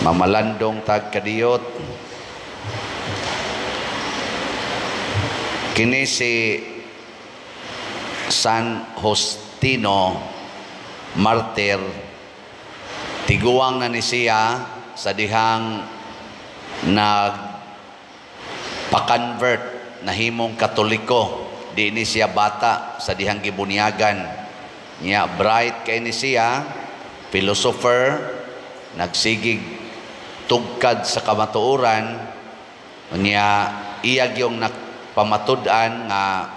Mamalandong tag kadiyot. Kini si San Justino martir, tiguang na ni siya sa dihang nagpa-convert, nahimong Katoliko. Di ni siya bata sa dihang gibunyagan. Niya bright kay ni siya, philosopher, nagsigig tugkad sa kamatuoran. Niya iya gyung nagpamatud-an nga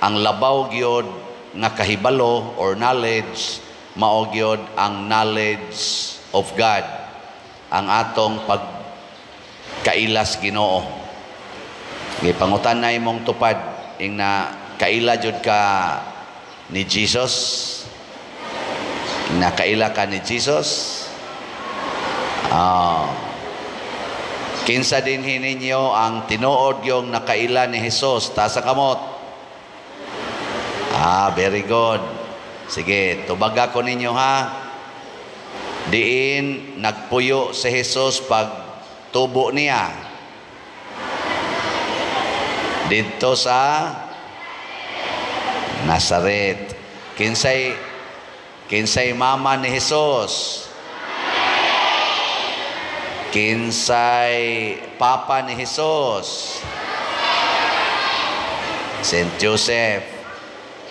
ang labaw gyud nga kahibalo or knowledge mao gyud ang knowledge of God, ang atong pagkailas Ginoo. Gipangutan na imong tupad ing na kaila jud ka ni Jesus, na kaila ka ni Jesus. Kinsa dinhi ninyo ang tinuod yung nakaila ni Jesus? Taas sa kamot. Very good. Sige, tubaga ko ninyo ha. Diin nagpuyo si Jesus pag tubo niya. Didto sa Nazaret. Kinsay mama ni Jesus? Kinsay papa ni Jesus? Saint Joseph.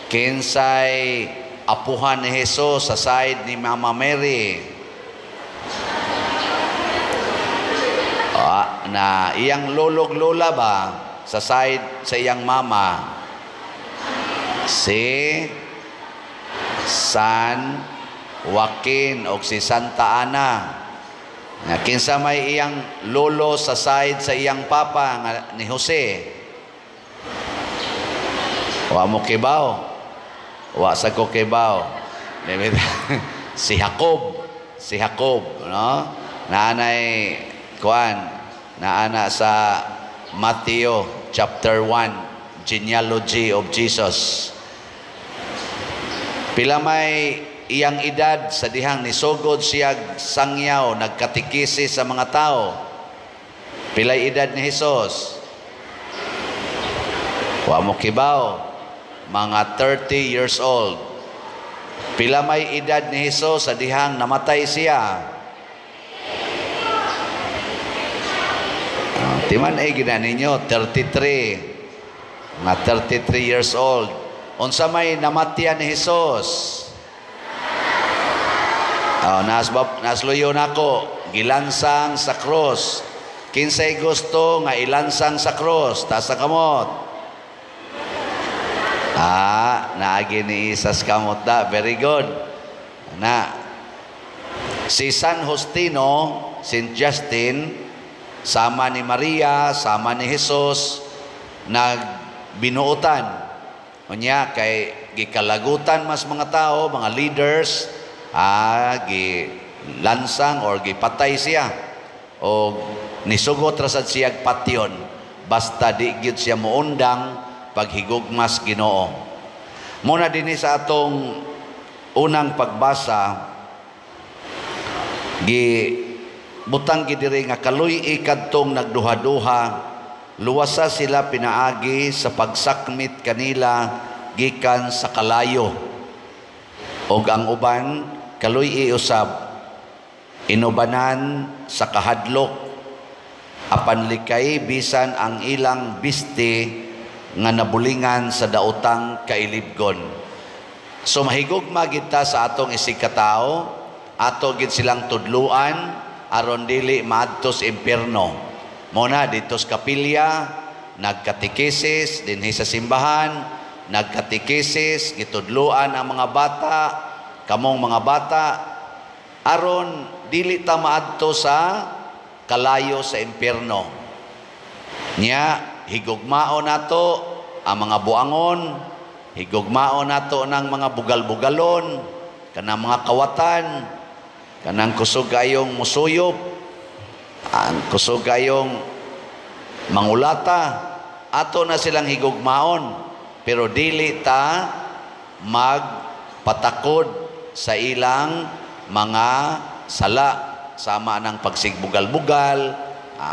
Kinsay apuhan ni Jesus sa side ni Mama Mary? Na iyang lolog lola ba sa side sa iyang mama? Si San Joaquin o si Santa Ana. Nga kinsa may iyang lolo sa side sa iyang papa nga ni Jose? Wa mo kibaw. Wa sa ko kibaw. Si Jacob, si Jacob, no? Naanay kuan, naana sa Matthew chapter 1, genealogy of Jesus. Pila may iyang edad sa dihang nisugod siya sangyaw, nagkatikisi sa mga tao? Pilay edad ni Jesus? Wa mo kibaw. Mga 30 years old. Pila may edad ni Jesus sa dihang namatay siya? Timan ay gina ninyo, 33. Mga 33 years old. Unsa may namatyan ni Jesus? Oh, nasluyo nako, gilansang sa cross. Kinsay gusto nga ilansang sa cross? Taas sa kamot. Naagi ni isas kamot da. Very good. Na si San Justino, Saint Justin, sama ni Maria, sama ni Jesus, nagbinuotan. Unya kay gikalagutan mas mga tao, mga leaders, gilansang or gipatay siya o nisugot ra sad siya patyon, basta di gyud siya moundang paghigugmas Ginoo. Muna dinhi sa atong unang pagbasa, gi butang gidiri nga kaluy-i kadtong nagduha-duha, luwasa sila pinaagi sa pagsakmit kanila gikan sa kalayo. Og ang uban kaluy-i usab inubanan sa kahadlok, apan likay bisan ang ilang bisti nga nabulingan sa daotang kailibgon. So mahigugma gid ta sa atong isig katao, ato gid silang tudluan aron dili maadtos impierno. Mona dito sa kapilya nagkatekesis dinhi sa simbahan, nagkatekesis, gitudluan ang mga bata, kamong mga bata, aron dili ta maadto sa kalayo sa impierno. Nya higugmao nato ang mga buangon, higugmao nato ng mga bugal-bugalon, kanang mga kawatan, kanang kusog kayong musuyop, ang kusog kayong mangulata, ato na silang higugmaon, pero dili ta magpatakod sa ilang mga sala. Sama ng pagsigbugal-bugal,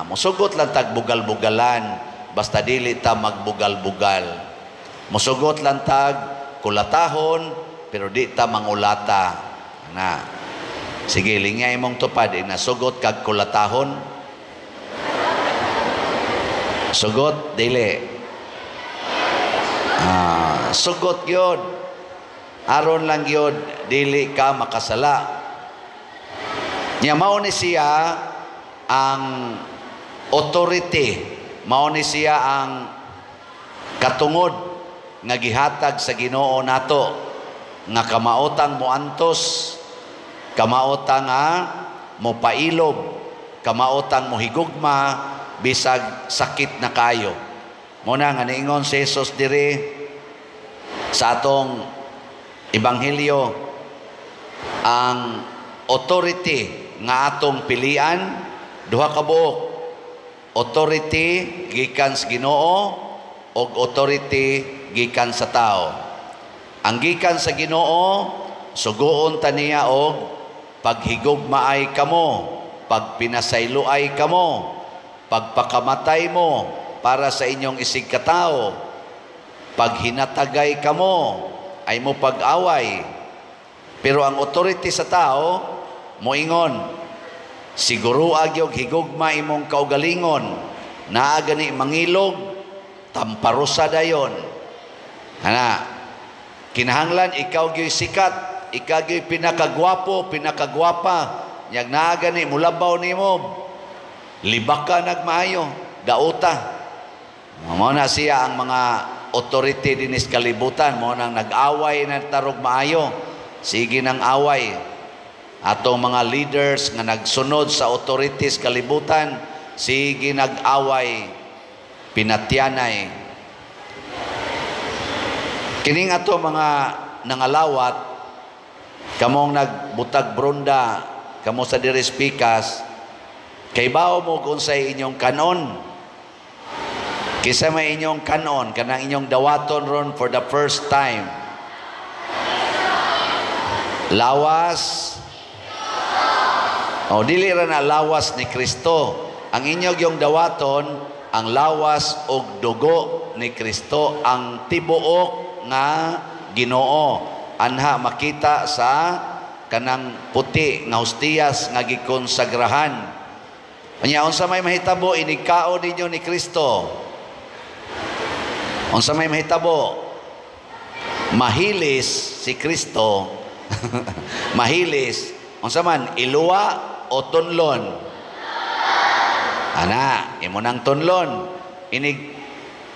musugot lang tag bugal-bugalan, basta dili ta magbugal-bugal. Musugot lang tag kulatahon, pero di ta mangulata. Na. Sige, lingay imong tupad, inasugot kag kulatahon. Sugot, dili. Sugot yun. Aron lang yun, dili ka makasala. Nya mao ni siya ang authority, mao ni siya ang katungod nga gihatag sa Ginoo nato nga kamaotang moantos, kamaotang nga mopailob, kamaotang mohigugma bisag sakit na kayo. Mo na nga niingon si Jesus diri sa atong ebanghelyo, ang authority nga atong pilian duha ka buok: authority gikan sa Ginoo ug authority gikan sa tao. Ang gikan sa Ginoo, suguon ta niya og paghigugmaay kamo, pagpinasayloay kamo, pagpakamatay mo para sa inyong isig katao, paghinatagay kamo ay mo pag-away. Pero ang authority sa tao moingon, siguro agyog higugma imong kaugalingon, naa gani mangilog, tamparosa dayon. Ana, kinahanglan ikaw gyoy sikat, ikaw gyoy pinakagwapo, pinakagwapa, nyag naa gani mulabaw nimo, libak ka nagmaayo, dauta. Mao na siya ang mga authority dinis kalibutan, mao nang nag-away na tarog maayo, sige nang away. Atong mga leaders nga nagsunod sa authorities kalibutan, sige nag-away, pinatyanay. Kining ato mga nangalawat, kamong nagbutag bronda, kamo sa diri pikas, kay bao mo kung sa inyong kanon. Kisa may inyong kanon, kanang inyong dawaton ron for the first time. Lawas. O, dili ra na lawas ni Kristo. Ang inyong yung dawaton, ang lawas og dugo ni Kristo, ang tibuok nga Ginoo. Anha makita sa kanang puti nga hostiyas nga gikonsagrahan. Unya unsa may mahitabo inigkaon ninyo ni Kristo? Unsa may mahitabo? Mahilis si Kristo. Mahilis. Unsa man, iluwa o tunlon? Ana, imo nang tunlon. Inig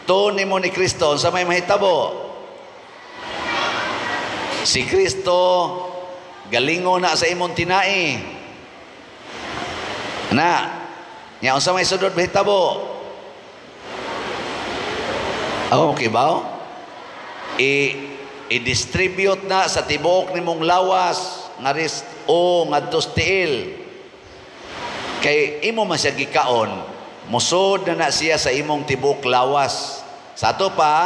tuon nimo ni Kristo, unsa may mahitabo? Si Kristo galingo na sa imong tinai. Ana, nya unsa may sudod mahitabo? Ako okay ba? I-distribute na sa tibuok nimong lawas nga ris o ngadto sa tiil. Kay imo man siya gikaon, musod na na siya sa imong tibuok lawas. Sa ato pa,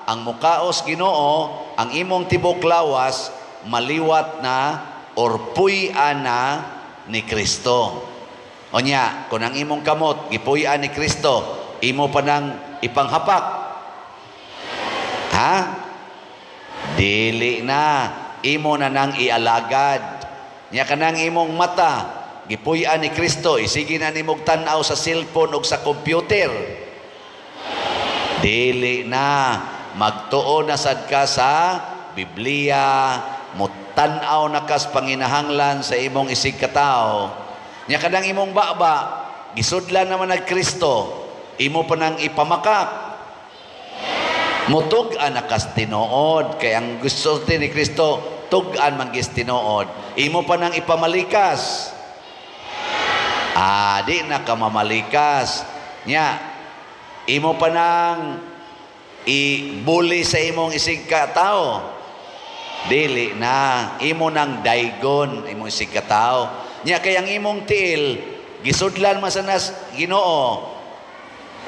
ang mukaos Ginoo, ang imong tibuok lawas maliwat na or puy-an na ni Kristo. Onya, kung ang imong kamot gipuy-an ni Kristo, imo pa nang ipanghapak. Ha? Dili na. Imo na nang ialagad. Nya kanang imong mata, gipuy-an ni Kristo, isige na nimog tan-aw sa cellphone ug sa computer. Dili na. Magtuo na sad ka sa Biblia, mutan-aw na kas panginahanglan sa imong isig katawo. Nya kanang imong baba, gisudlan naman nag Kristo, imo pa nang ipamakak. Mutug-an na kas tinuod, kay ang gusto ni Kristo, tug-an man gis tinuod. Imo pa nang ipamalikas. Ah, di na ka mamalikas. Nya, imo pa nang ibuli sa imong isig katao. Dili na, imo nang daygon imong isig katao. Nya kay ang imong tiil gisudlan man sa nas Ginoo.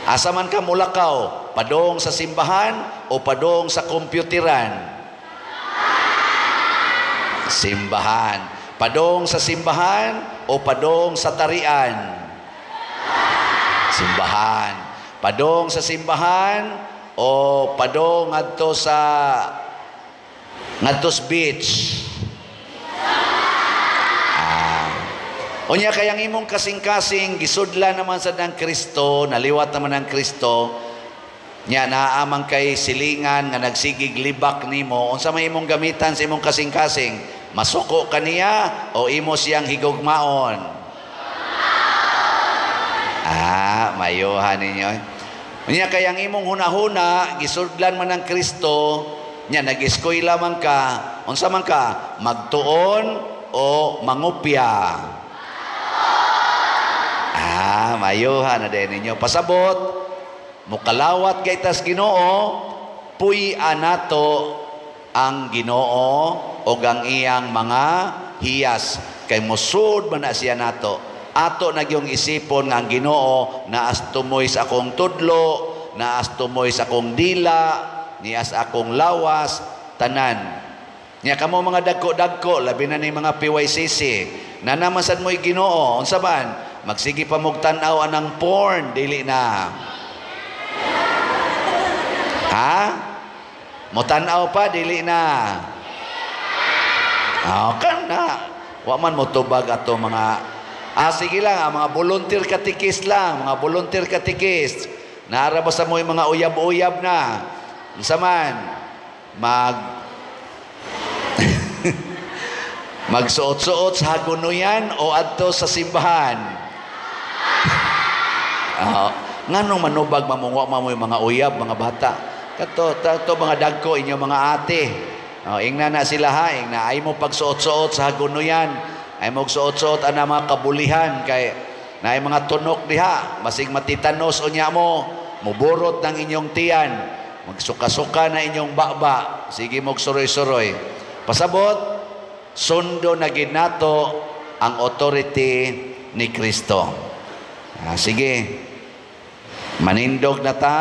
Asa man ka mulakaw, padong sa simbahan o padong sa kompyuteran? Simbahan. Padong sa simbahan o padong sa tarian? Simbahan. Padong sa simbahan o padong ngadto sa beach? Ah. Unya kay ang imong kasing-kasing gisudlan naman sa ng Kristo, naliwat naman ng Kristo, nya naa man kay silingan nga nagsigig libak nimo, unsa may imong gamitan sa imong kasing-kasing? Masuko kaniya o imo siyang higugmaon? Ah, mayuhan ninyo. Unya kay ang imong hunahuna gisudlan man ng Kristo, nya nag-eskwela man ka, unsa man ka? Magtuon o mangupya? Ah, mayuhan na din ninyo. Pasabot, mukalawat kay tas Ginoo, puy-an nato ang Ginoo o ang iyang mga hiyas kay musud man na siya nato. Ato na gyung isipon nga ang Ginoo naas tumoy sa akong tudlo, naas tumoy sa akong dila, nias akong lawas, tanan. Nya kamo mga dagko-dagko, labi na ni mga PYCC, na naman sad mo'y Ginoo, unsa man? Magsige pa mog tan-aw anang porn, dili na. Ha? Motan-aw pa, dili na. Ah, kan na. Wa man mo tubag ato mga. Ah, sige lang, mga volunteer katikis lang, mga volunteer katikis. Naara ba sa mo yung mga uyab-uyab na? Unsa man? Magsuot-suot sa hagunoyan o adto sa simbahan? Nganong manubag mamungwa mo yung mga uyab, mga bata? Kato, tato mga dagko inyo mga ate. Oh, ingna na sila ha, ingna ay mo pagsuot-suot sa hagunoyan. Ay mo suot-suot ana mga kabulihan kay naay mga tunok diha, masig matitanos unya mo, muburot ng inyong tiyan, magsuka-suka na inyong baba, sige mo suroy-suroy. Pasabot, sundo na gid nato ang authority ni Kristo. Ah, sige, manindog na ta.